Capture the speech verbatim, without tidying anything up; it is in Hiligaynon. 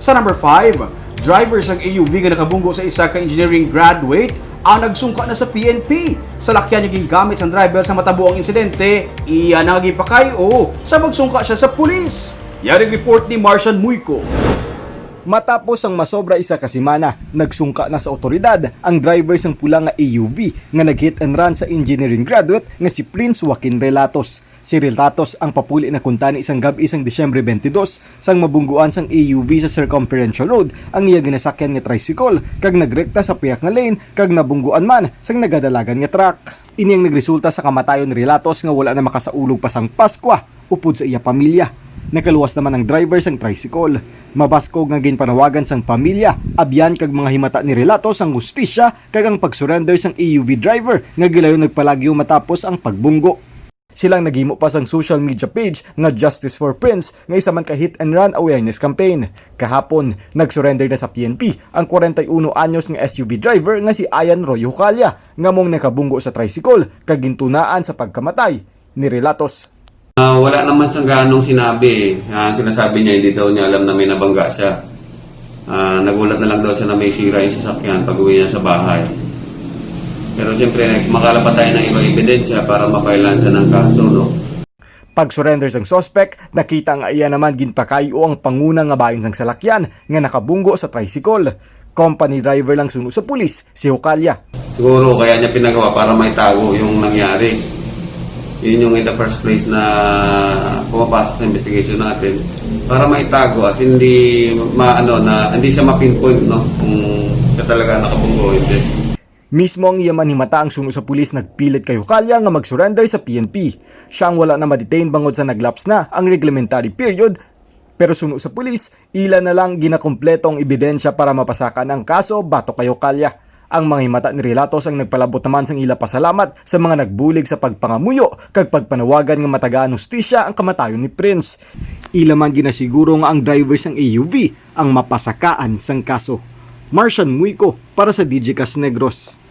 Sa number five, driver sang A U V nga nakabunggo sa isa ka engineering graduate ang nagsungka na sa P N P. Salakyan nga gingamit sang driver sa matabo ang insidente, iya na nga ginpakay-o sa magsungka siya sa pulis. Yaring report ni Martian Muyko. Matapos ang masobra isa ka semana, nagsungka na sa otoridad ang driver sang pula nga A U V nga nag-hit and run sa engineering graduate nga si Prince Joaquin Relatos. Si Relatos ang papuli na kuntani sang gab-i sang Disyembre twenty-two sang mabungguan sang A U V sa Circumferential Road ang iya ginasakyan nga tricycle kag nagrekta sa piyak nga lane kag nabungguan man sang nagadalagan nga truck. Ini ang nagresulta sa kamatayon ni Relatos nga wala na makasaulog pa sang Paskwa upod sa iya pamilya. Nakaluwas naman ang driver sang tricycle. Mabaskog nga ginpanawagan sang pamilya, abyan kag mga himata ni Relatos ang hustisya kag ang pag-surrender sang A U V driver nga gilayon nagpalagyo matapos ang pagbunggo. Silang naghimo pa sang social media page nga Justice for Prince nga isa man ka hit and run awareness campaign. Kahapon, nag-surrender na sa P N P ang kwarenta y uno anyos nga S U V driver nga si Ian Roy Hucalia nga mong nakabunggo sa tricycle kag gintunaan sa pagkamatay ni Relatos. Ah, wala naman siyang ganong sinabi. Ah, sinasabi niya, hindi daw niya alam na may nabangga siya. Ah, nagulat na lang daw siya na may sira yung sasakyan pag uwi niya sa bahay. Pero siyempre, makala pa tayo ng ibang ebidensya para mapailan siya ng kaso, no? Pag-surrender sang suspect, nakita nga iya naman ginpakay-o ang panguna nga bahin sang salakyan nga nakabunggo sa tricycle. Company driver lang suno sa pulis si Hucalia. Siguro kaya niya pinagawa para maitago yung nangyari. Yun yung in the first place na pumapasok sa investigation natin para maitago at hindi maano na hindi siya ma-pinpoint, no, kung siya talaga nakabunggo o hindi. Mismo ang iya man himata ang suno sa pulis nagpilit kay Hucalia nga mag-surrender sa P N P. Siya ang wala na ma-detain bangod sa nag-lapse na ang reglementary period, pero suno sa pulis, ila na lang ginakumpleto ang ebidensya para mapasaka na ang kaso batok kay Hucalia. Ang mga himata ni Relatos ang nagpalabot naman sang ila pasalamat sa mga nagbulig sa pagpangamuyo kag pagpanawagan nga matagaan hustisya ang kamatayon ni Prince. Ila man ginasiguro nga ang driver sang A U V ang mapasakaan sang kaso. Martian Muyko para sa Digicast Negros.